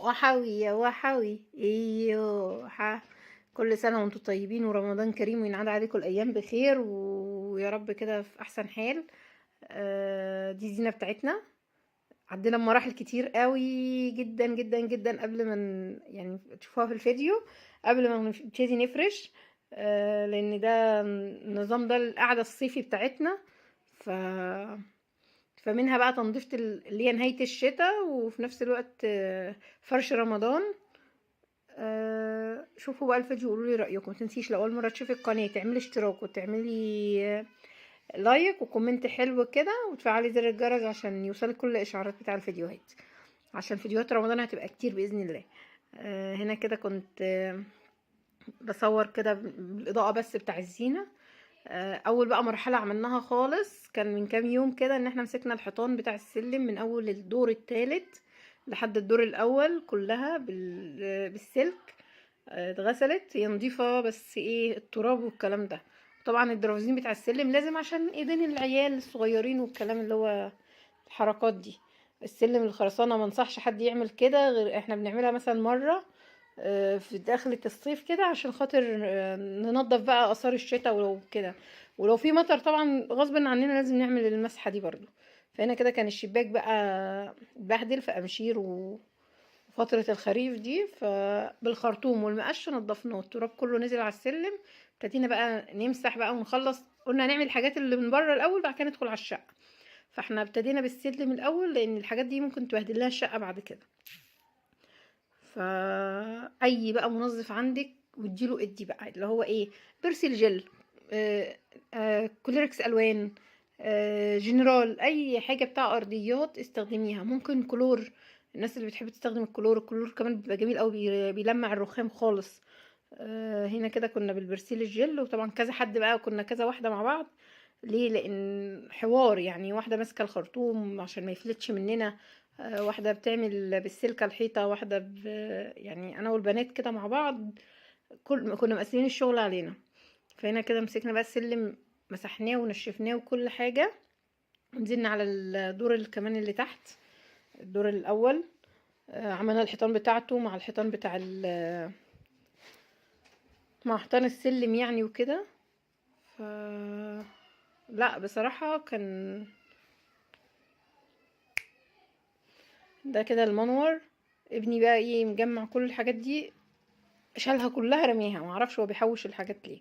وحوي يا وحوي ايوه. كل سنة وانتم طيبين ورمضان كريم، وينعاد عليكم الأيام بخير ويا رب كده في أحسن حال. دي الزينة بتاعتنا، عدينا بمراحل كتير قوي جدا جدا جدا قبل ما يعني تشوفوها في الفيديو، قبل ما نبتدي نفرش، لأن ده النظام، ده القعدة الصيفي بتاعتنا. فمنها بقى تنظيفة اللي هي نهاية الشتاء، وفي نفس الوقت فرش رمضان. شوفوا بقى الفيديو وقولوا لي رأيكم. ما تنسيش لو أول مرة تشوفي القناة تعملي اشتراك وتعملي like و comment حلو كده، وتفعلي زر الجرس عشان يوصلك كل الإشعارات بتاع الفيديوهات، عشان فيديوهات رمضان هتبقى كتير بإذن الله. هنا كده كنت بصور كده بالإضاءة بس بتاع الزينة. أول بقى مرحلة عملناها خالص كان من كام يوم كده، إن احنا مسكنا الحيطان بتاع السلم من أول الدور الثالث لحد الدور الأول كلها بالسلك. اتغسلت، هي نظيفة بس ايه التراب والكلام ده. طبعا الدرافزين بتاع السلم لازم عشان ايدين العيال الصغيرين والكلام اللي هو الحركات دي. السلم الخرسانة ما انصحش حد يعمل كده، غير احنا بنعملها مثلا مرة، في دخلة الصيف كده، عشان خاطر ننظف بقى آثار الشتاء ولو كده، ولو في مطر طبعا غصب عننا لازم نعمل المسحة دي برضو. فهنا كده كان الشباك بقى اتبهدل في أمشير وفترة الخريف دي، فبالخرطوم والمقش نضفناه، التراب كله نزل على السلم. ابتدينا بقى نمسح بقى ونخلص، قلنا هنعمل الحاجات اللي من بره الأول بعد كده ندخل على الشقة. فاحنا ابتدينا بالسلم الأول لأن الحاجات دي ممكن تبهدل لها الشقة بعد كده. فأي بقى منظف عندك واديله ادي بقى اللي هو ايه، بيرسيل جل، كلوركس الوان، جنرال، اي حاجة بتاع ارضيات استخدميها. ممكن كلور، الناس اللي بتحب تستخدم الكلور، الكلور كمان بيبقى جميل قوي، بيلمع الرخام خالص. هنا كده كنا بالبرسيل الجل، وطبعا كذا حد بقى، كنا كذا واحدة مع بعض. ليه؟ لان حوار يعني، واحدة ماسكه الخرطوم عشان ما يفلتش مننا، واحدة بتعمل بالسلكه الحيطة، واحدة يعني انا والبنات كده مع بعض، كنا مقسمين الشغل علينا. فهنا كده مسكنا بقى السلم، مسحناه ونشفناه وكل حاجة، نزلنا على الدور اللي كمان اللي تحت، الدور الاول، عملنا الحيطان بتاعته مع الحيطان بتاع مع حيطان السلم يعني وكده. لا بصراحة كان ده كده المنور. ابني بقى ايه مجمع كل الحاجات دي، شالها كلها رميها، ما اعرفش هو بيحوش الحاجات ليه.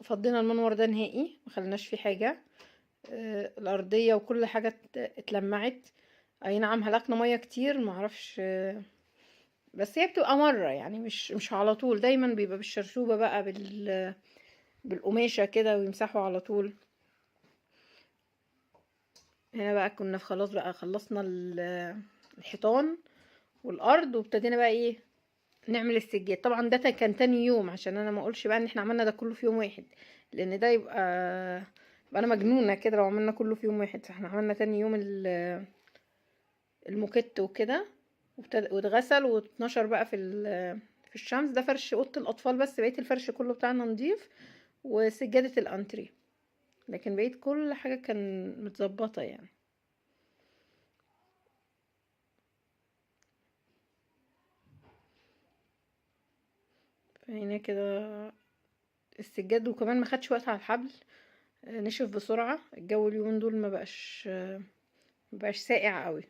فضينا المنور ده نهائي، ما خليناش فيه حاجة. الارضية وكل حاجة اتلمعت. اي نعم هلكنا مية كتير، ما اعرفش، بس هي بتبقى مرة يعني، مش على طول، دايما بيبقى بالشرشوبة بقى، بالقماشة كده ويمسحوا على طول. هنا بقى كنا خلاص بقى خلصنا الحيطان والارض، وابتدينا بقى ايه نعمل السجاد. طبعا ده كان تاني يوم، عشان انا ما اقولش بقى ان احنا عملنا ده كله في يوم واحد، لان ده يبقى انا مجنونة كده لو عملنا كله في يوم واحد. فاحنا عملنا تاني يوم الموكيت وكده، واتغسل واتنشر بقى في الشمس. ده فرش اوضة الاطفال بس، بقية الفرش كله بتاعنا نضيف، وسجادة الانتري، لكن بقيت كل حاجة كان متظبطة يعني. فهنا كده السجاد، وكمان ما خدش وقت على الحبل، نشف بسرعة. الجو اليومين دول ما بقاش ساقع قوي.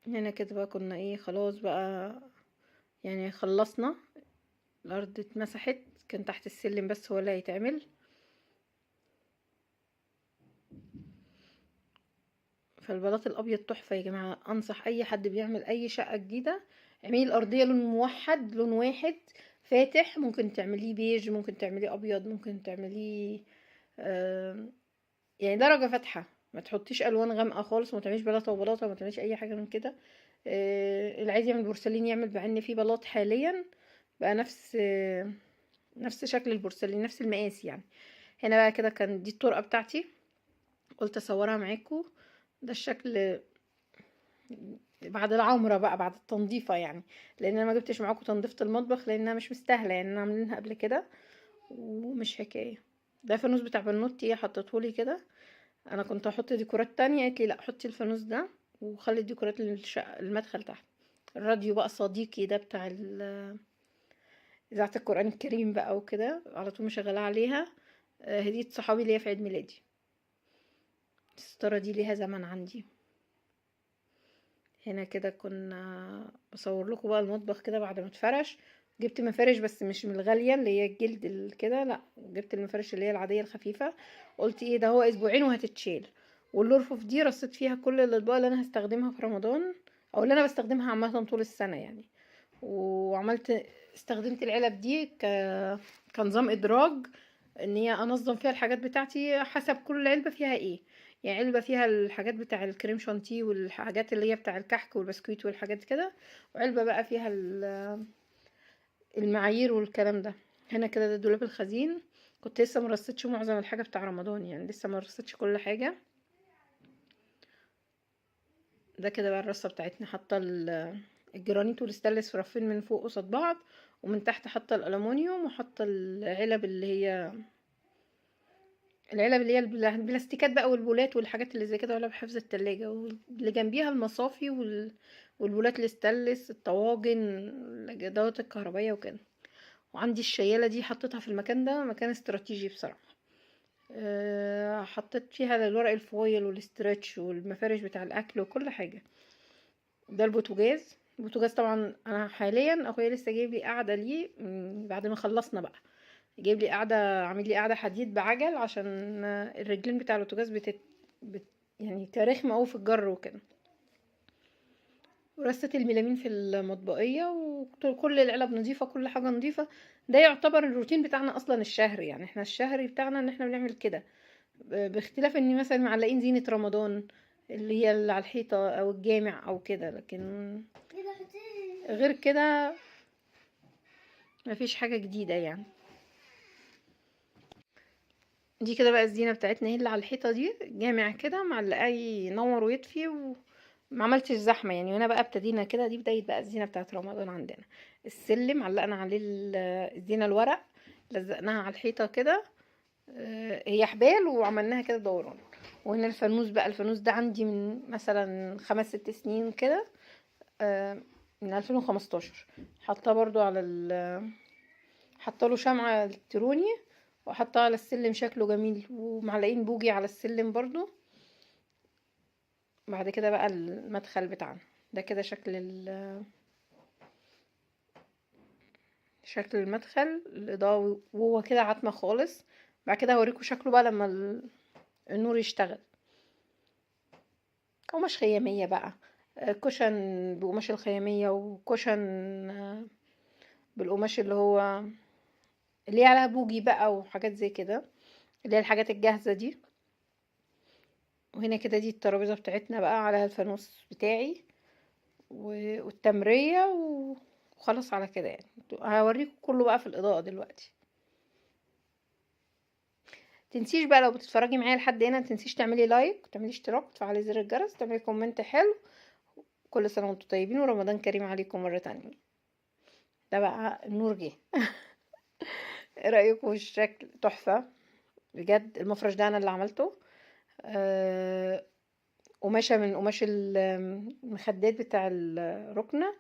هنا كده بقى كنا ايه خلاص بقى يعني خلصنا، الارض اتمسحت، كان تحت السلم بس هو اللي هيتعمل. فالبلاط الابيض تحفة يا جماعة، انصح اي حد بيعمل اي شقه جديدة اعملي الارضية لون موحد، لون واحد فاتح، ممكن تعمليه بيج، ممكن تعمليه ابيض، ممكن تعمليه يعني درجه فاتحة، ما تحطيش الوان غامقه خالص، وما تعمليش بلاطة وبلاطه، وما تعمليش اي حاجة من كده. اللي عايز يعمل بورسلين يعمل، مع ان في بلاط حاليا بقى نفس شكل البورسلين، نفس المقاس يعني. هنا بقى كده كان دي الطرقه بتاعتي، قلت اصورها معاكم. ده الشكل بعد العمرة بقى، بعد التنظيفه يعني، لان انا ما جبتش معاكم تنظيفه المطبخ لانها مش مستاهلة يعني، انا عاملينها قبل كده ومش حكاية. ده فانوس بتاع بنوتي حطيتهولي كده، انا كنت هحط ديكورات تانية، قالت لي لا حطي الفانوس ده وخلي الديكورات للشقة المدخل تحت. الراديو بقى صديقي ده بتاع اذاعة القرآن الكريم بقى وكده، على طول مشغلاه عليها. هدية صحابي ليا في عيد ميلادي. الستارة دي ليها زمن عندي. هنا كده كنا بصور لكم بقى المطبخ كده بعد ما اتفرش. جبت مفارش بس مش من الغالية اللي هي الجلد كده، لا جبت المفارش اللي هي العادية الخفيفة. قلت ايه ده، هو اسبوعين وهتتشيل. واللرفف دي رصيت فيها كل الاطباق اللي انا هستخدمها في رمضان، او اللي انا بستخدمها عامة طول السنة يعني. وعملت استخدمت العلب دي كنظام ادراج، ان هي انظم فيها الحاجات بتاعتي حسب كل علبة فيها ايه. يعني علبة فيها الحاجات بتاع الكريم شانتيه والحاجات اللي هي بتاع الكحك والبسكويت والحاجات كده، وعلبة بقى فيها المعايير والكلام ده. هنا كده ده دولاب الخزين، كنت لسه مرصتش معظم الحاجة بتاع رمضان، يعني لسه مرصتش كل حاجة. ده كده بقى الرصة بتاعتنا، حاطة الجرانيت والستانلس في رفين من فوق قصاد بعض، ومن تحت حاطة الألمونيوم، وحاطة العلب اللي هي البلاستيكات بقى والبولات والحاجات اللي زي كده، علب حفظ التلاجة، واللي جنبيها المصافي والبولات الستانلس، الطواجن، الادوات الكهربائية وكده. وعندي الشيالة دي حطيتها في المكان ده، مكان استراتيجي بصراحة. حطيت فيها الورق ال foil وال stretch والمفارش بتاع الاكل وكل حاجة. ده البوتاجاز. البوتاجاز طبعا انا حاليا اخويا لسه جايب لي قاعدة ليه بعد ما خلصنا بقى، جايب لي قاعدة، عامل لي قاعدة حديد بعجل عشان الرجلين بتاع البوتاجاز يعني ترخمه قوي في الجر وكده. ورصة الميلامين في المطبقيه، وكل العلب نظيفة، كل حاجة نظيفة. ده يعتبر الروتين بتاعنا اصلا الشهري، يعني احنا الشهري بتاعنا ان احنا بنعمل كده، باختلاف ان مثلا معلقين زينة رمضان اللي هي اللي على الحيطة او الجامع او كده، لكن غير كده مفيش حاجة جديدة يعني. دي كده بقى الزينة بتاعتنا هي اللي على الحيطة دي، جامع كده معلقاه ينور ويطفي، وما عملتش زحمة يعني. وهنا بقى ابتدينا كده، دي بداية بقى الزينة بتاعت رمضان عندنا. السلم علقنا عليه الزينة الورق، لزقناها على الحيطة كده، هي حبال وعملناها كده دوران. وهنا الفانوس بقى، الفانوس ده عندي من مثلا 5 6 سنين كده، من 2015. حاطاه برضو على حاطه له شمعة الكتروني، وحطها على السلم شكله جميل، ومعلقين بوجي على السلم برضو. بعد كده بقى المدخل بتاعنا ده كده، شكل المدخل، الإضاءة وهو كده عتمة خالص. بعد كده هوريكم شكله بقى لما النور يشتغل. قماش خيامية بقى، cushion بقماش الخيامية، و cushion بالقماش اللي هو اللي عليها بوجي بقى وحاجات زي كده، اللي هي الحاجات الجاهزة دي. وهنا كده دي الترابيزة بتاعتنا بقى، عليها الفانوس بتاعي والتمرية وخلاص على كده يعني. هوريكم كله بقى في الإضاءة دلوقتي. تنسيش بقى لو بتتفرجي معايا لحد هنا، تنسيش تعملي like وتعملي اشتراك وتفعلي زر الجرس وتعملي comment حلو. كل سنة وانتم طيبين، ورمضان كريم عليكم مرة تانية. ده بقى النور جه. ايه رأيكم في الشكل؟ تحفة بجد. المفرش ده انا اللي عملته، قماشة من قماش المخدات بتاع الركنة،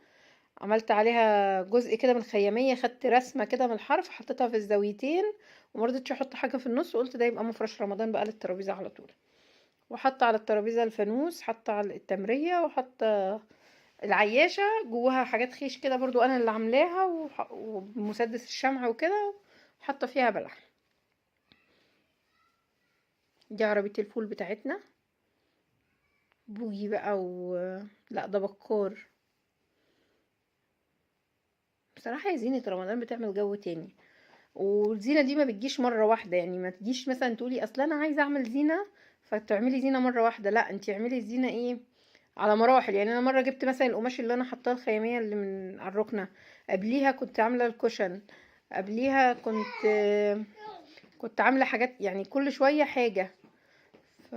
عملت عليها جزء كده من الخيامية، خدت رسمة كده من الحرف حطيتها في الزاويتين، ومرضتش احط حاجة في النص، وقلت ده يبقى مفرش رمضان بقى للترابيزة على طول. وحط على الترابيزة الفانوس، حط على التمرية، وحط العياشة جواها حاجات خيش كده برضو انا اللي عاملاها، ومسدس الشمع وكده، حاطة فيها بلح. دي عربية الفول بتاعتنا، بوجي بقى لا ده بكار. بصراحة يا زينة رمضان بتعمل جو تاني، والزينة دي ما بتجيش مرة واحدة، يعني ما تجيش مثلا تقولي اصل انا عايزة اعمل زينة فتعملي زينة مرة واحدة، لا انتي اعملي الزينة ايه على مراحل. يعني انا مرة جبت مثلا القماش اللي انا حطاه الخيامية اللي من على الركنة، قبليها كنت عاملة ال cushion، قبليها كنت عاملة حاجات، يعني كل شوية حاجة ف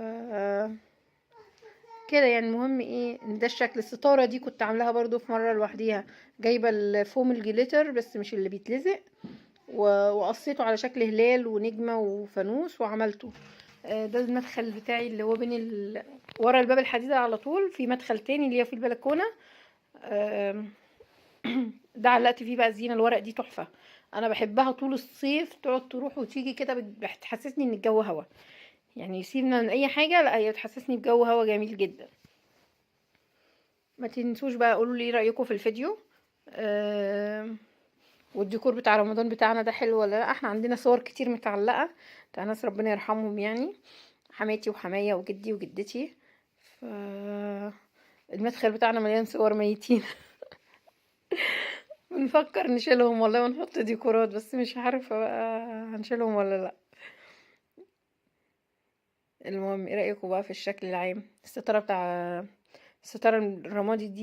كده يعني. المهم ايه ان ده الشكل. الستارة دي كنت عاملاها برضو في مرة لوحديها، جايبة ال foam ال glitter بس مش اللي بيتلزق، وقصيته على شكل هلال ونجمة وفانوس وعملته. ده المدخل بتاعي اللي هو بين ورا الباب الحديد على طول، في مدخل تاني اللي هي في البلكونه. آم، ده علقت فيه بقى الزينة الورق دي تحفة، انا بحبها طول الصيف، تقعد تروح وتيجي كده، بتحسسني ان الجو هوا، يعني سيبنا من اي حاجة، لا هي بتحسسني بجو هوا جميل جدا. ما تنسوش بقى قولوا لي رايكم في الفيديو. والديكور بتاع رمضان بتاعنا ده حلو ولا لا؟ احنا عندنا صور كتير متعلقه بتاع ناس ربنا يرحمهم، يعني حماتي وحماية وجدي وجدتي. ف المدخل بتاعنا مليان صور ميتين. بنفكر نشيلهم والله ونحط ديكورات، بس مش عارفة بقى هنشيلهم ولا لا. المهم ايه رأيكم بقى في الشكل العام؟ الستارة بتاع الستارة الرمادي دي